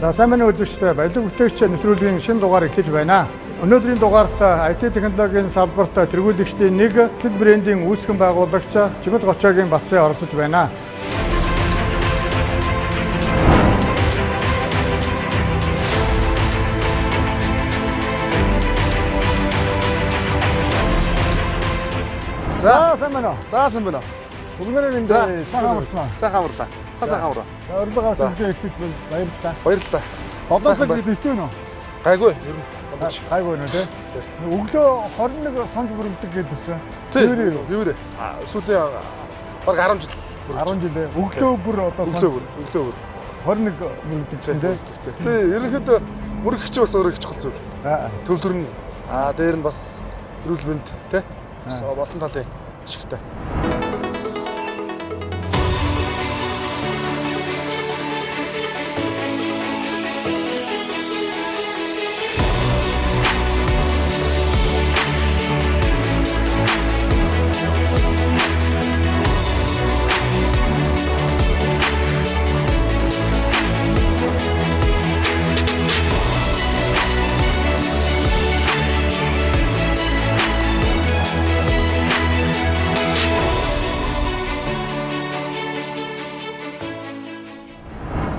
За сайн байна уу үзэгчдээ, баялаг бүтээгч нэвтрүүлгийн шинэ дугаар эхлэж байна. Өнөөдрийн дугаарт IT технологийн салбарт тэргүүлэгчдийн нэг Тэл брендийн үүсгэн байгуулагч Чимэд Гочоогийн Бацын оролцож байна. За сайн байна уу? За сайн байна уу? Бүгдээрээ энд За. сайхан амарсан аа. Сайхан амарлаа. Та сайхан амраа. За урилга авсан ихтэй баярлалаа. Баярлалаа. Долоон Сайхан цаг бай. бэлтээ нөө? Гайгүй. Ер нь бодож. Гайгүй нөө тий. Өглөө 21 сонж бүрэгдэг гэдсэн. Тий. Хэвээрээ юу? Хэвээрээ. А сүүлийн баг 10 жил. 10 жил ээ. Өглөө бүр одоо Өглөө бүр. Өглөө бүр. 21 мөрөгдөг гэсэн тий. Тий. Ерөнхийдөө мөрөгч бас өөрөө их чухал зүйл. Аа. Төвлөрнө. Аа дээр нь бас эрүүл мэнд тий. Бас олон талын ашигтай.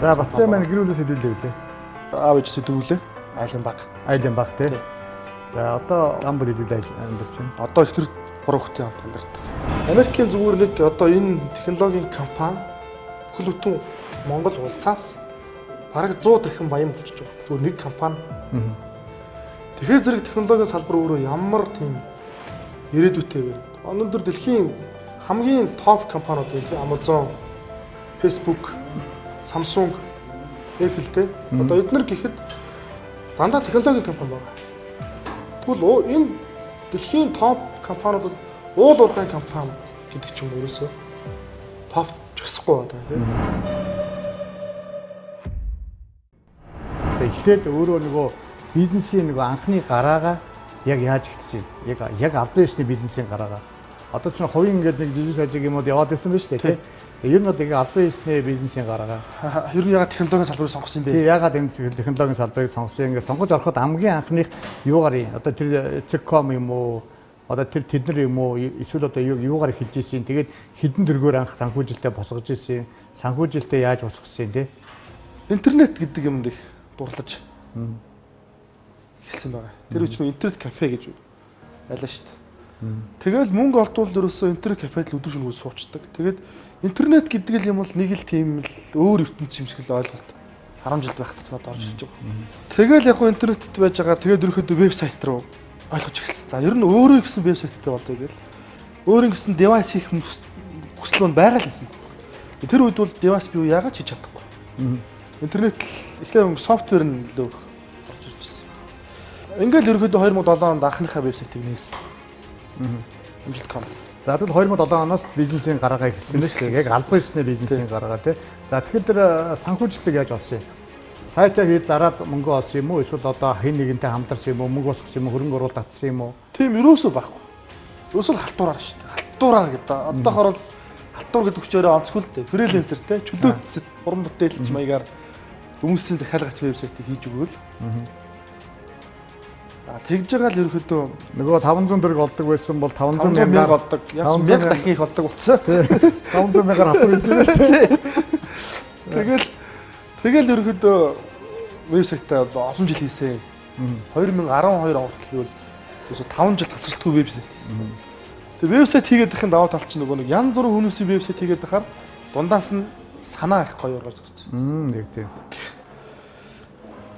За Батсан маань гэр бүлээс хэдүүлээ билээ. Аав ээж сэдвүүлээ. Айлын баг. Айлын баг тий. Тий. За одоо гам бүр хэдүүлээ амьдарч байна. Одоо их төр 3 хүүхдийн хамт амьдардаг. Америкийн зүгээр нэг одоо энэ технологийн компани бүхэл бүтэн Монгол улсаас бараг 100 дахин баян болчихж байгаа. Зүгээр нэг компани. Тэгэхээр зэрэг технологийн салбар өөрөө ямар тийм ирээдүйтэй вэ? Өнөөдөр дэлхийн хамгийн топ компаниуд вэ? Amazon, Facebook, Samsung, Apple те. Одоо эднэр гэхэд дандаа технологийн компани байна. Тэгвэл энэ дэлхийн топ компаниудад уул уурхайн компани гэдэг ч юм уу ерөөсөө топ жагсахгүй байна тийм. Одоо эхлээд өөрөө нөгөө бизнесийн нөгөө анхны гараагаа яг яаж эхэлсэн юм? Яг албан ёсны бизнесийн гараагаа. Одоо чинь хувийн ингээд нэг бизнес ажиг юмуд яваад байсан ба шүү дээ тий. Тэгээ ер нь одоо яг албан ёсны бизнесийн гараагаа. Ер нь ягаад технологийн салбарыг сонгосон юм бэ? Тий ягаад энэ технологийн салбарыг сонгосон юм? Ингээд сонгож ороход хамгийн анхных юугаар юм? Одоо тэр Цэком юм уу? Одоо тэр тэд нар юм уу? Эсвэл одоо юугаар эхэлж исэн? Тэгээд хэдэн төгрөгөөр анх санхүүжилтээ босгож исэн? Санхүүжилтээ яаж босгосон тий? Интернет гэдэг юмд их дурлаж эхэлсэн байгаа. Тэр үеч нөө интернет кафе гэж байлаа шүү дээ. Тэгэл мөнгө олдвол ерөөсөө интернет кафед л өдөр шөнөгүй суучдаг. Тэгээд интернет гэдэг л юм бол нэг л тийм л өөр ертөнц юм шиг л ойлголт 10 жил байхад ч надад орж ирж байгаа. Тэгэл яг гоо интернетд байж байгаа. Тэгээд ерөөхдөө вебсайт руу ойлгож эхэлсэн. За ер нь өөрөө гэсэн вебсайттай болдё гэл. Өөрөө гэсэн девайс хийх хүсэл нь байгаа л байсан. Тэр үед бол девайс би яагаад ч хийж чадахгүй. Интернет л эхлээ софтвер нь илүү их орж ирж байсан. Ингээл ерөөхдөө 2007 онд анхныхаа вебсайтыг нээсэн. Амжилт.com. За тэгвэл 2007 оноос бизнесийн гараагаа эхэлсэн байна шүү дээ. Яг албан ёсны бизнесийн гараагаа тий. За тэгэхээр тэр санхүүжилтийг яаж олсон юм? Сайтаа хийж зараад мөнгө олсон юм уу? Эсвэл одоо хэн нэгэнтэй хамтарсан юм уу? Мөнгө босгосон юм уу? Хөрөнгө оруулалт татсан юм уу? Тийм ерөөсөө байхгүй. Ерөөсөө л халтураар шүү дээ. Халтураар гэдэг. Одоохор бол халтур гэдэг хүчээрээ онцгүй л дээ. Фрилансер те чөлөөт уран бүтээлч маягаар хүмүүсийн захиалгач вебсайтыг хийж өгөөл. А тэгж байгаа л ерөөхдөө Нөгөө 500 төгрөг олдог байсан бол 500 500 мянгаар мянга олдог. Яг 1000 дахин их олдог болсон. 500 мянгаар халтур байсан юм шүү дээ. Тэгэл ерөөхдөө вебсайтаа олон жил хийсэн. 2012 он хүртэл ерөөсөө 5 жил тасралтгүй вебсайт хийсэн. Тэгээ вебсайт хийгээд байхын даваа тал чинь нөгөө нэг янз бүрийн хүмүүсийн вебсайт хийгээд байхаар дундаас нь санаа их гоё ургаж гарч ирсэн. Яг тийм.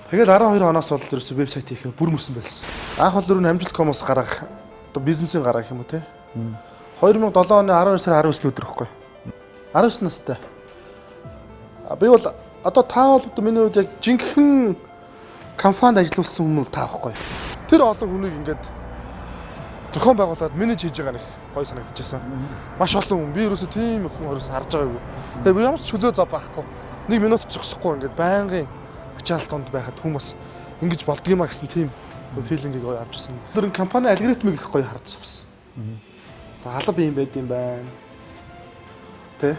Тэгэл 12 оноос бол ерөөсөө вебсайт хийхээ бүр мөсөн байсан. Анх бол ер нь амжилт.com-оос гаргах одоо бизнесийн гараа гэх юм уу те. 2007 оны 12 сарын 19-ний өдөр байхгүй. 19 настай. Би бол одоо та бол одоо миний хувьд яг жинхэнэ компанид ажиллуулсан хүн бол та байхгүй. Тэр олон хүнийг ингээд зохион байгуулад менеж хийж байгаа нэг гоё санагдчихсан. Маш олон хүн би ерөөсөө тийм хүн ерөөсөө харж байгаагүй. Тэгээ би ямар ч чөлөө зав байхгүй. Нэг минут зогсохгүй ингээд байнгын ачаал донд байхад хүмүүс ингэж болдгиймаа гэсэн тийм филингийг гоё авч ирсэн. Тэр компани алгоритмыг их гоё харж авсан. За алба юм байд юм байна. Тэ?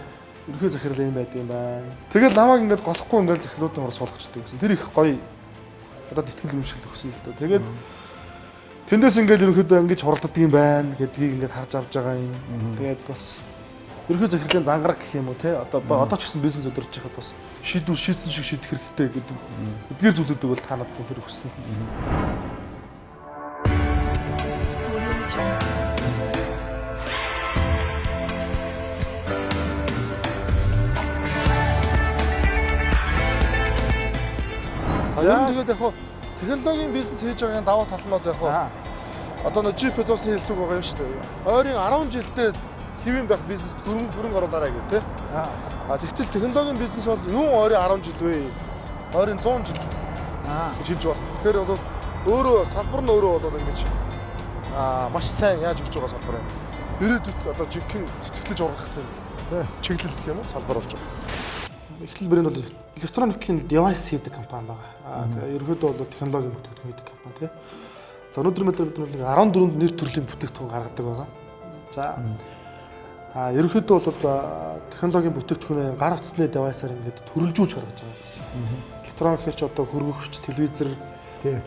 Ерөнхий захирал юм байд юм байна. Тэгэл намайг ингээд голохгүй ингээд захирлуудын хор суулгачдаг гэсэн. Тэр их гоё одоо тэтгэл үнэмшил өгсөн л дөө. Тэгээд тэндээс ингээд ерөнхийдөө ингэж хуралддаг юм байна гэдгийг ингээд харж авч байгаа юм. Тэгээд бас ерөнхий захирлын зангараг гэх юм уу те одоо ч гэсэн бизнес өдөрж байхад бас шийдвэр шийдсэн шиг шийдэх хэрэгтэй гэдэг. Эдгээр зүйлүүдийг бол та надад үнэхээр өгсөн. Тэгээд яг хоо технологийн бизнес хийж байгаагийн давуу тал нь бол яг хоо одоо нэг Jeff Bezos-ын хэлсэн үг байгаа юм шүү дээ. Ойрын 10 жилдээ хэвийн байх бизнест хөрөнгө оруулаарай гэх тээ. А тэгтэл технологийн бизнес бол юун ойрын 10 жил вэ? Ойрын 100 жил гэж хэлж байна. Тэгэхээр бол өөрөө салбар нь өөрөө бол ингэж маш сайн яаж өгч байгаа салбар юм. Ирээдүйд одоо жинхэнэ цэцэглэж ургах тийм чиглэл гэх юм уу салбар болж байгаа. Эхлэл брэнд бол электроникийн девайс хийдэг компани байгаа. Тэгээ ерөнхийдөө бол технологийн бүтээгдэхүүн хийдэг компани тий. За өнөөдөр бид нэг 14 нэр төрлийн бүтээгдэхүүн гаргадаг байгаа. За ерөнхийдөө бол технологийн бүтээгдэхүүнээ гар утасны девайсаар ингээд төрөлжүүлж гаргаж байгаа. Электроник хэрч одоо хөргөгч, телевизэр,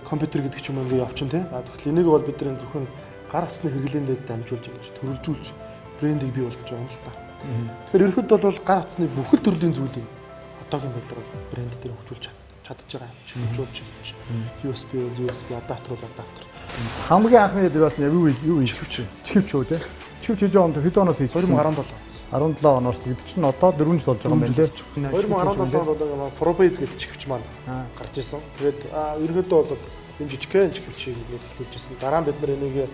компьютер гэдэг ч юм ингээд явчин тий. Тэгэхээр энийг бол бид нар зөвхөн гар утасны хэрэглээндээ дамжуулж ингэж төрөлжүүлж брендийг бий болгож байгаа юм л та. Тэгэхээр ерөнхийдөө бол гар утасны бүхэл төрлийн зүйлийг одоогийн байдлаар брэнд дээр хөгжүүлж чадж байгаа юм. Хөгжүүлж хийж USB бол USB, адаптер бол адаптер. Хамгийн анхны девайс нь юу чихвч. Чихвч үү те? Чихвч хэдэн онд хэдэн оноос хийсэн? 2017. 17 оноос гэдэг чинь одоо 4 жил болж байгаа юм байна те. 2017 онд одоо ProBase гэдэг чихвч маань гарч ирсэн. Тэгээд ерөнхийдөө бол юм жижигхэн чихвч ингээд эхлүүлж ирсэн. Дараа нь бид нар энийг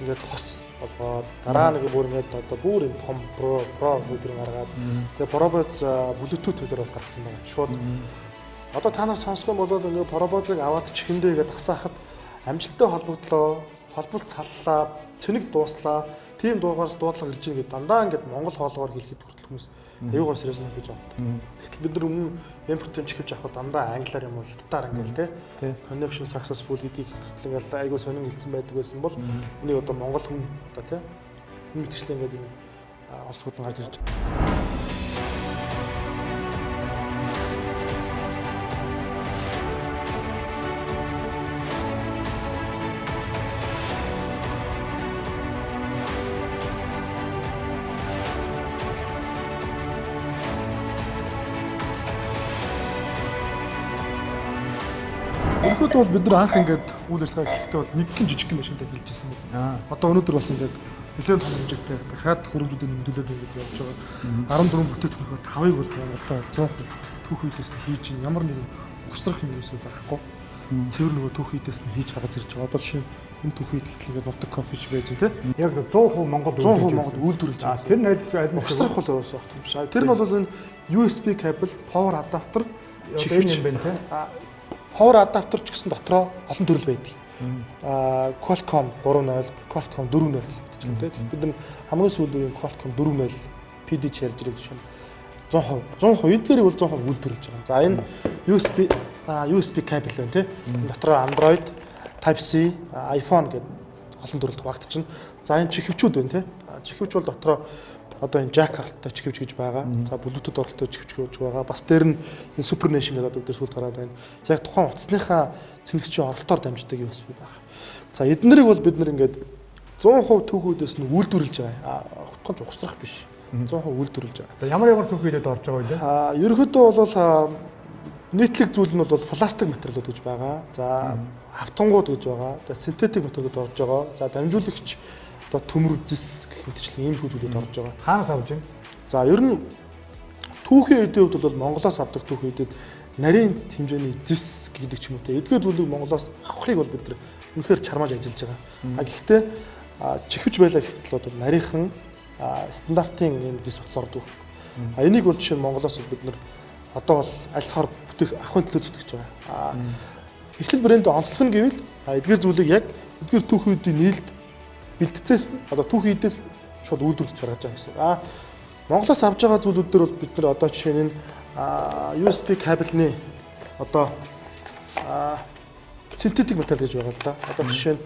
ингээд хос болгоод дараа нэг бүр ингээд одоо бүр юм том про хөдөлгөөн гаргаад тэгээ ProBase Bluetooth төлөөр бас гаргасан байна. Шууд одоо та нар сонсох юм бол ингээд ProBase-ыг аваад чихэндээ ингээд авсаахад амжилттай холбогдлоо, холболт саллаа, цэнэг дууслаа, тийм дуугаараас дуудлага ирж байгаа гэдэг дандаа ингээд монгол хоолоогоор хэлэхэд хүртэл хүмүүс аюугаар сериус гэж авдаг. Тэгтэл бид нар өмнө импортын чихвч авахд дандаа англиар юм уу хятадаар ингээл те connection successful гэдгийг хүртэл ингээл айгүй сонин хэлсэн байдаг байсан бол энийг одоо монгол хүн одоо те энэ мэтчлэн ингээд энэ онцлогууд нь гарч ирж байгаа. Ерөнхийдөө бол бид нар анх ингээд үйл ажиллагаа эхлэхдээ бол нэгэн жижигхэн машинтай эхэлж ирсэн байна. Одоо өнөөдөр бас ингээд нэлээд том хэмжээтэй дахиад хөрөнгөдөө нэмэгдүүлээд ингээд явж байгаа. 14 бүтээгдэхүүнийхөө 5-ыг бол Монголдо 100% түүх хийдээс нь хийж ямар нэгэн угсрах юм юусоо байхгүй. Цэвэр нөгөө түүх хийдээс нь хийж гаргаж ирж байгаа. Одоо жишээ нь энэ түүх хийд гэтэл ингээд нутаг кофе шиг байж байна те. Яг 100% Монгол 100% Монгол үйлдвэрлэж байгаа. Тэр нь аль угсрах бол ерөөсөө огт юм шиг. Тэр нь бол энэ USB кабель, power adapter чихвч юм байна те. Power adapter ч гэсэн дотроо олон төрөл байдаг. Qualcomm 3.0, Qualcomm 4.0 гэх мэт чинь тийм. Бид нар хамгийн сүүлийн үеийн Qualcomm 4.0 PD charger гэж юм 100%, 100% эдгээрийг бол 100% үйлдвэрлэж байгаа. За энэ USB кабель байна тийм. Дотроо Android, Type-C, iPhone гэдэг олон төрөлд хуваагдчихна. За энэ чихвчүүд байна тийм. Чихвч бол дотроо одоо энэ jack оролттой чихвч гэж байгаа. За Bluetooth оролттой чихвч гэж байгаа. Бас дээр нь энэ Super Nation гэдэг одоо бид сүүлд гараад байна. Яг тухайн утасныхаа цэнэгчийн оролтоор дамждаг USB байгаа. За эднэрийг бол бид нар ингээд 100% түүхүүдээс нь үйлдвэрлэж байгаа. Хотгонч угсрах биш. 100% үйлдвэрлэж байгаа. Ямар түүхүүдэд орж байгаа вэ? Ерөнхийдөө бол нийтлэг зүйл нь бол пластик материалууд гэж байгаа. За хавтангууд гэж байгаа. За синтетик материалууд орж байгаа. За дамжуулагч одоо төмөр зэс гэх мэтчлэн ийм зүйлүүд орж байгаа. Хаанаас авч байна? За ер нь түүхийн эдийн хувьд бол Монголоос авдаг түүхийн эдэд нарийн хэмжээний зэс гэдэг ч юм уу те. Эдгээр зүйлийг Монголоос авахыг бол бид нар үнэхээр чармааж ажиллаж байгаа. А гэхдээ чихвч байлаа гэхэд бол нарийнхан стандартын ийм зэс утас ордог. А энийг бол жишээ нь Монголоос бид нар одоо бол аль болохоор бүтээх авахын төлөө зүтгэж байгаа. Эхлэл брэнд онцлог нь гэвэл эдгээр зүйлийг яг эдгээр түүхийн эдийн нийлд бэлтцээс нь одоо түүхийн эдээс шууд үйлдвэрлэж гаргаж байгаа гэсэн. Монголоос авж байгаа зүйлүүд дээр бол бид нар одоо жишээ нь USB кабельний одоо синтетик материал гэж байгаа л да. Одоо жишээ нь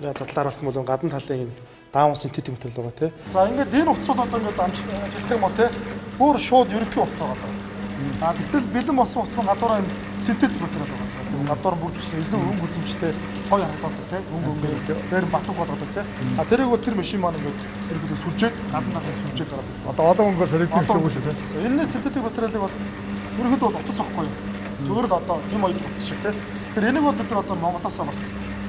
Задлаар болох юм бол гадна талын энэ даун синтетик материал байгаа тий. За ингээд энэ утсууд одоо ингээд амжилттай юм бол тий. Бүр шууд ерөнхий утас байгаа. А тэгтэл бэлэн болсон утас нь гадуураа юм синтетик материал байгаа. Гадуур бүрж гисэн илүү өнгө үзэмжтэй гоё харагддаг тий. Өнгө өнгө дээр батуг болгодог тий. А тэрийг бол тэр машин маань ингээд ерөнхийдөө сүлжээд гадна талын сүлжээд гараад. Одоо олон өнгөөр солигдсон гэсэн үг шүү дээ. Энэ синтетик материалыг бол ерөнхийдөө бол утас авахгүй. Зүгээр л одоо юм оёд утас шиг тий. Тэгэхээр энийг бол бид нар одоо Монголоос бас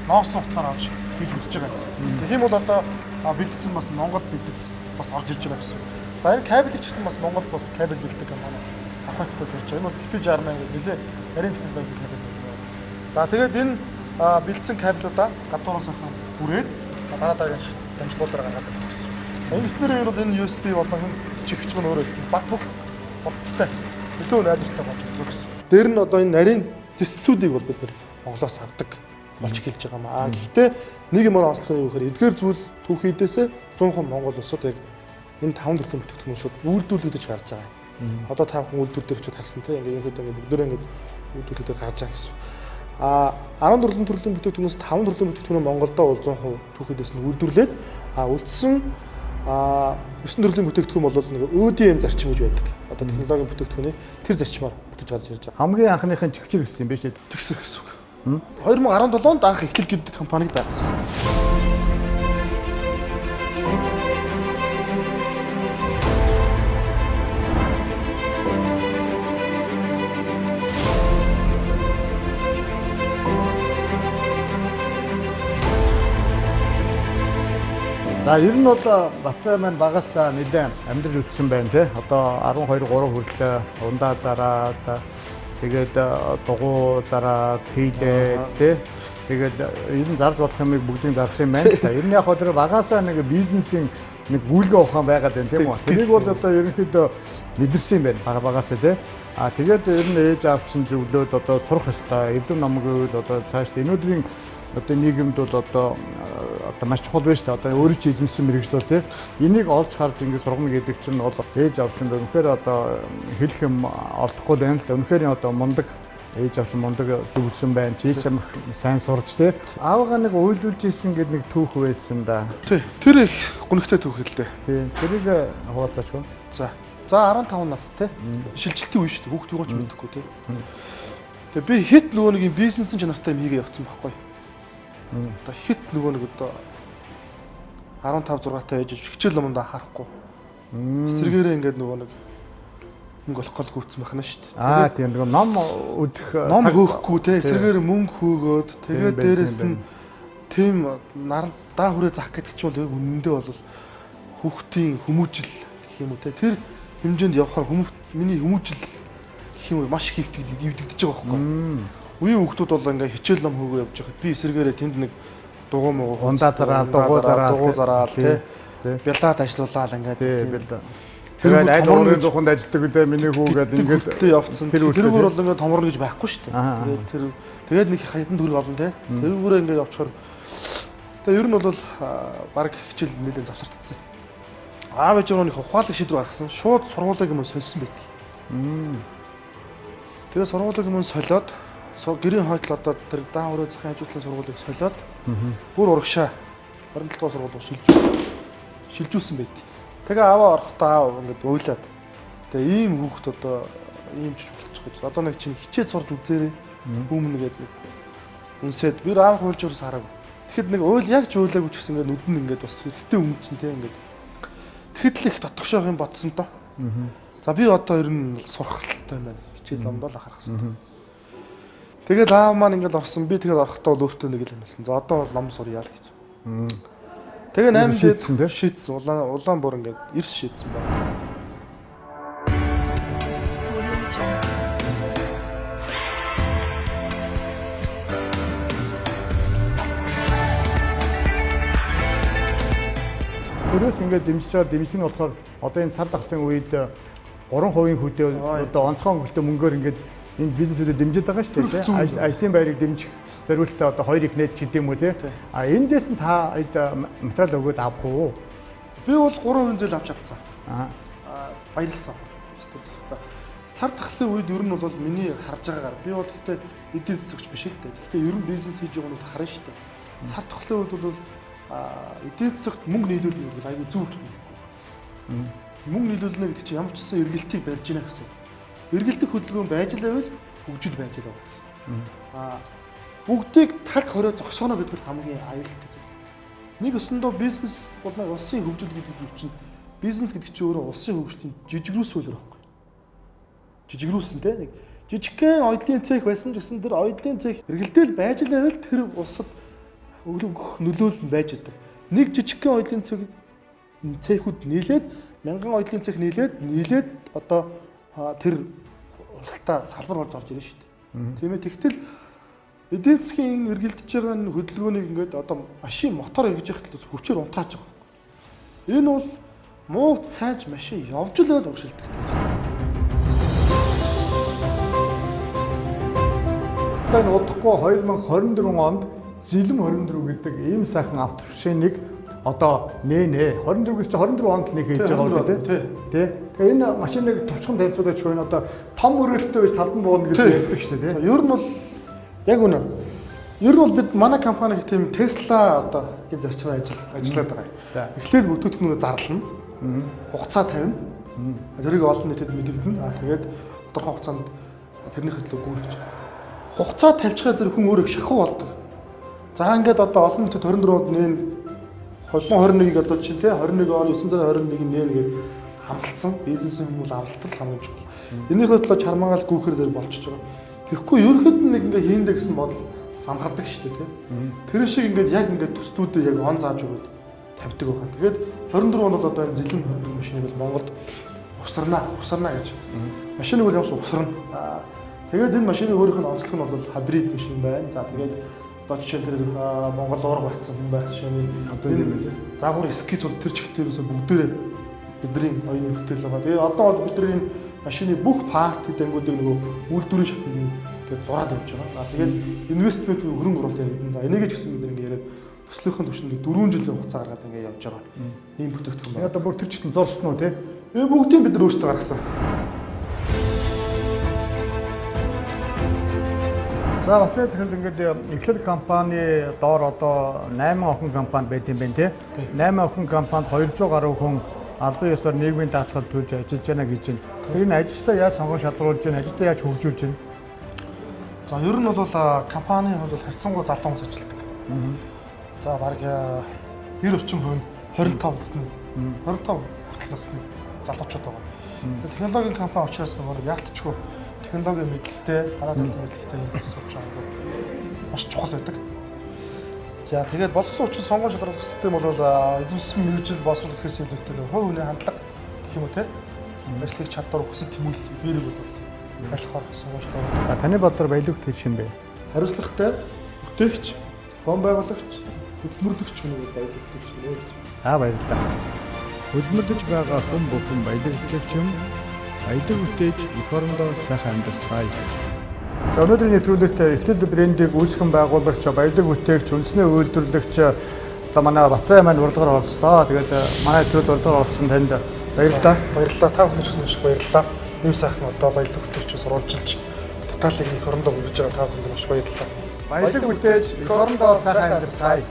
ноосон утсаар авч хийж үзэж байгаа. Тэгэх юм бол одоо бэлтгэсэн бас Монгол бэлтгэц бас орж ирж байгаа гэсэн. За энэ кабелийг ч гэсэн бас Монгол бас кабель бэлдэг компаниас авахын төлөө зорж байгаа. Энэ бол TP68 гэдэг нэлээ нарийн технологийн кабель байдаг. За тэгээд энэ бэлдсэн кабелуудаа гадуураас сайхан бүрээд дараа дараагийн дамжуулалтаар гаргаад ирэх гэсэн. Ингэснээр бол энэ USB болон энэ чихч мөн өөрөө их бат бөх хурцтай илүү найдвартай болж өгдөг гэсэн. Дээр нь одоо энэ нарийн зэссүүдийг бол бид нэр Монголоос авдаг болж эхэлж байгаа юм аа. Гэхдээ нэг юмар онцлог нь юу гэхээр эдгээр зүйл түүхийдээсээ 100% Монгол улсад яг энэ 5 төрлийн бүтээгдэхүүн шууд үйлдвэрлэгдэж гарч байгаа. Одоо та бүхэн үйлдвэр дээр очиод харсан тийм ингээд ерөнхийдөө ингээд бүгдээрээ ингээд үйлдвэрлэгдэж гарч байгаа гэсэн. А 14 төрлийн бүтээгдэхүүнээс 5 төрлийн бүтээгдэхүүнээ Монголдо бол 100% түүхийдээс нь үйлдвэрлээд үлдсэн 9 төрлийн бүтээгдэхүүн бол нэг ODM зарчим гэж байдаг. Одоо технологийн бүтээгдэхүүний тэр зарчмаар бүтэж гарч ирж байгаа. Хамгийн анхныхын чивчэр гэсэн юм байна шүү дээ. Тэгсэн гэсэн үг. 2017 онд анх Эхлэл гэдэг компаниг байгуулсан. За ер нь бол Батцай маань багаас нэлээд амьдрал үтсэн байна тий. Одоо 12 3 хүртэл ундаа зараад тэгээд дугуй зараад хийлээд тий. Тэгээд ер нь зарж болох юмыг бүгдийг зарсан юм байна л та. Ер нь яг хөө тэр багасаа нэг бизнесийн нэг гүйлгээ ухаан байгаад байна тийм үү. Тэрийг бол одоо ерөнхийдөө мэдэрсэн юм байна багасаа тий. А тэгээд ер нь ээж аав чинь зөвлөөд одоо сурах ёстой. Эрдэм намгийн үед одоо цааш өнөөдрийн одоо нийгэмд бол одоо маш чухал байна шүү дээ. Одоо өөрөө чи эзэмшсэн мэргэжил тий. Энийг олж харж ингэ сургана гэдэг чинь бол ээж аав чинь үнэхээр одоо хэлэх юм олдохгүй байна л да. Үнэхээр одоо мундаг ээж аав чинь мундаг зөвлөсөн байна. Чи ч сайн сурч тий. Аавгаа нэг уйлуулж исэн гэдэг нэг түүх байсан да. Тий. Тэр их гүнхтэй түүх л дээ. Тий. Тэрийг хуваалцаач гоо. За. За 15 нас тий. Шилжилтийн үе шүү дээ. Хүүхд юугаач мэдэхгүй тий. Тэгээ би хэд нөгөө нэг юм бизнесийн чанартай юм хийгээ явцсан байхгүй. Одоо хит нөгөө нэг одоо 15 6 таа ээж хичээл номонд анхаарахгүй. Эсрэгээрээ ингээд нөгөө нэг мөнгө олох гол гүйтсэн байна шүү дээ. Аа тийм нөгөө ном үзэх ном хөөхгүй те эсрэгээр мөнгө хөөгөөд тэгээд дээрэс нь тийм наран даа хүрээ зах гэдэг чинь бол яг үнэндээ бол хүүхдийн хүмүүжил гэх юм уу те тэр хэмжээнд явхаар миний хүмүүжил гэх юм уу маш их эвдэгдэж байгаа байхгүй. Үеийн хүүхдүүд бол ингээ хичээл ном хөөгөө явж байхад би эсрэгээрээ тэнд нэг дугуй мууг ундаа зараал дугуй зараал тий бялаад ажиллаулаад ингээд тий. Тэгээд аль уурын туханд ажилладаг үлээ миний хүү гэдэг ингээд явцсан. Тэрүүгээр бол ингээд томорно гэж байхгүй шүү дээ. Тэгээд тэр тэгээд нэг хятад төгрөг олно тий. Тэрүүгээрээ ингээд явчихаар тэгээд ер нь бол баг хичээл нэлээд завсартсан. Аав ээж нэг ухаалаг шийдвэр гаргасан. Шууд сургуулийг юм сольсон байдаг. Тэгээд сургуулийг юм солиод гэрийн хойдол одоо тэр даан өрөө захын хажуудлын сургуулийг солиод бүр урагшаа 27 дугаар сургууль шилжүүлсэн байт. Тэгээ аваа орохдоо аав ингээд уйлаад тэгээ ийм хүүхд одоо ийм ч болчих гэж. Одоо нэг чинь хичээл сурж үзээрэй хүмүүн гээд нэг үнсээд би аав хуйлж өрөөс хараагүй. Тэгэхэд нэг уйл яг ч уйлаагүй ч гэсэн ингээд нүд нь ингээд бас хэрэгтэй өмдсөн те ингээд. Тэгэхэд л их дотгошоох юм бодсон тоо. За би одоо ер нь сурах хэрэгтэй юм байна. Хичээл номдоо л анхаарах хэрэгтэй. Тэгээд аав маань ингээд орсон. Би тэгээд орохдоо бол өөртөө нэг л юм байсан. За одоо бол ном сурья л гэж. Тэгээ 8 шийдсэн тийм шийдсэн. Улаан бүр ингээд эрс шийдсэн байна. Төрөөс ингээд дэмжиж байгаа дэмжих нь болохоор одоо энэ цар тахлын үед 3% хөдөө одоо онцгой хөнгөлтөө мөнгөөр ингээд энэ бизнесүүдэд дэмжиж байгаа шүү дээ. Ажлын байрыг дэмжих зориултаа одоо хоёр их нээд ч гэдэм үү тий. А эндээс нь та материал өгөөд авах уу? Би бол 3% зээл авч чадсан. Аа баярлсан. Цар тахлын үед ер нь бол миний харж байгаагаар би бол гэхдээ эдийн засагч биш л дээ. Гэхдээ ер нь бизнес хийж байгаа хүмүүс харна шүү дээ. Цар тахлын үед бол эдийн засагт мөнгө нийлүүлнэ гэдэг нь айгүй зөв юм. Мөнгө нийлүүлнэ гэдэг чинь ямар ч гэсэн эргэлтийг барьж гинэ гэсэн. Эргэлдэх хөдөлгөөн байж л байвал хөгжил байж л байгаа гэсэн. Бүгдийг таг хорио зогсооно гэдэг нь хамгийн аюултай зүйл. Нэг өсөндөө бизнес болон улсын хөгжил гэдэг юм чинь бизнес гэдэг чинь өөрөө улсын хөгжлийн жижигрүүс хөлөр байхгүй. Жижигрүүсэн те нэг жижигхэн оюутлын цех байсан ч гэсэн тэр оюутлын цех эргэлдээл байж л байвал тэр улсад өгөх нөлөөлөл нь байж байдаг. Нэг жижигхэн оюутлын цехүүд нийлээд мянган оюутлын цех нийлээд одоо тэр улстай салбар болж орж ирнэ шүү дээ. Тийм ээ, тэгтэл эдийн засгийн эргэлдэж байгаа хөдөлгөөнийг ингээд одоо машин мотор эргэж явах талаас хүчээр унтрааж байгаа. Энэ бол муу сайж машин явж л байл уршилдаг. Одоо энэ удахгүй 2024 онд Зилэм 24 гэдэг ийм сайхан автомашиныг одоо нэ 24 гэж 24 онд л нэг хийж байгаа үсэ тий. Тий. Тэгэхээр энэ машиныг товчхон танилцуулаач хөөе, одоо том өрөөлттэй байж талдан бууна гэж ярьдаг шүү дээ тий. Ер нь бол яг үнэ. Ер нь бол бид манай компани гэх тийм Tesla одоо гин зарчмаар ажиллаад байгаа. Эхлээд бүтээгдэхүүнээ зарлана. Хугацаа тавина. Тэрийг олон нийтэд мэдэгдэнэ. Тэгээд тодорхой хугацаанд тэрнийх төлөө гүйрэж. Хугацаа тавьчихаа зэрэг хүн өөрөө шахуу болдог. За ингээд одоо олон нийтэд 24 онд нээн 2021-ийг одоо чинь тий 21 он 9 сарын 21-нд нээн гээд амлалтсан. Бизнесийн хүмүүс амлалтал хамгийн чухал. Энийхээ төлөө чармаагаал гүйхээр зэрэг болчихж байгаа. Тэгэхгүй ерөнхийд нь нэг ингээ хийндэ гэсэн бодол замхардаг шүү дээ тий. Тэр шиг ингээд яг ингээд төслүүдээ яг он зааж өгөөд тавьдаг байгаа. Тэгээд 24 он бол одоо энэ Зилэм 24 машиныг бол Монголд усарна гэж. Машиныг бол ямарч усарна. Тэгээд энэ машины өөрийнх нь онцлог нь бол хибрид машин байна. За тэгээд одоо жишээ нь тэр Монгол уурга барьсан хүн байх жишээний одоо энэ загвар эскиз бол тэр чигтээ ерөөсө бүгдээрээ бидний оюуны бүтээл байгаа. Тэгээд одоо бол бидний машины бүх парт дэнгүүдийг нөгөө үйлдвэрийн шатнд ингээд зураад явж байгаа. Тэгээд инвестмент буюу хөрөнгө оруулалт яригдана. За энийг ч гэсэн бид ингээд яриад төслийнхэн түвшинд 4 жилийн хугацаа гаргаад ингээд явж байгаа. Ийм бүтээгдэхүүн байна. Одоо бүр тэр чигтэн зурсан уу тий? Энэ бүгдийг бид нар өөрсдөө гаргасан. За Бацаа захирал ингээд Эхлэл компани доор одоо 8 охин компани байт юм байна тий. 8 охин компанид 200 гаруй хүн албан ёсоор нийгмийн даатгал төлж ажиллаж байна гэж байна. Тэр энэ ажилтаа яаж сонгон шалгаруулж байна, ажилтаа яаж хөгжүүлж байна? За ер нь бол компани хувьд бол харьцангуй залуу хүмүүс ажилладаг. За бараг 90 орчим хувь нь 25 насны 25 хүртэл насны залуучууд байгаа. Технологийн компани учраас нөгөө яалтчгүй технологийн мэдлэгтэй, дараа талын мэдлэгтэй юм сууч байгаа маш чухал байдаг. За тэгээд болсон хүчин сонгон шалгаруулах систем бол эзэмшсэн мэргэжил боловсрол гэхээс илүүтэй нөгөө хувь хүний хандлага гэх юм уу те. Ажлыг чадвар, хүсэл тэмүүлэл эдгээрийг бол аль болохоор сонгон шалгаруулах. Таны бодлоор баялаг гэж юм бэ? Хариуцлагатай, бүтээгч, зохион байгуулагч, хөдөлмөрлөгч хүнийг баялаг гэж гэнэ. Аа баярлалаа. Хөдөлмөрлөж байгаа хүн бүхэн баялаг бүтээгч юм. Баялаг бүтээж эх орондоо сайхан амьдарцгаая. За өнөөдрийн нэвтрүүлэгт Эхлэл брендийг үүсгэн байгуулагч, баялаг бүтээгч, үндэсний үйлдвэрлэгч одоо манай Бацаа маань урилгаар оролцлоо. Тэгээд манай нэвтрүүлэг урилгаар оролцсон танд баярлалаа. Баярлалаа. Та бүхэн ч гэсэн маш их баярлалаа. Ийм сайхан одоо баялаг бүтээгчээс уралжилж деталийг эх орондоо хүргэж байгаа та бүхэнд маш баярлалаа. Баялаг бүтээж эх орондоо сайхан амьдарцгаая.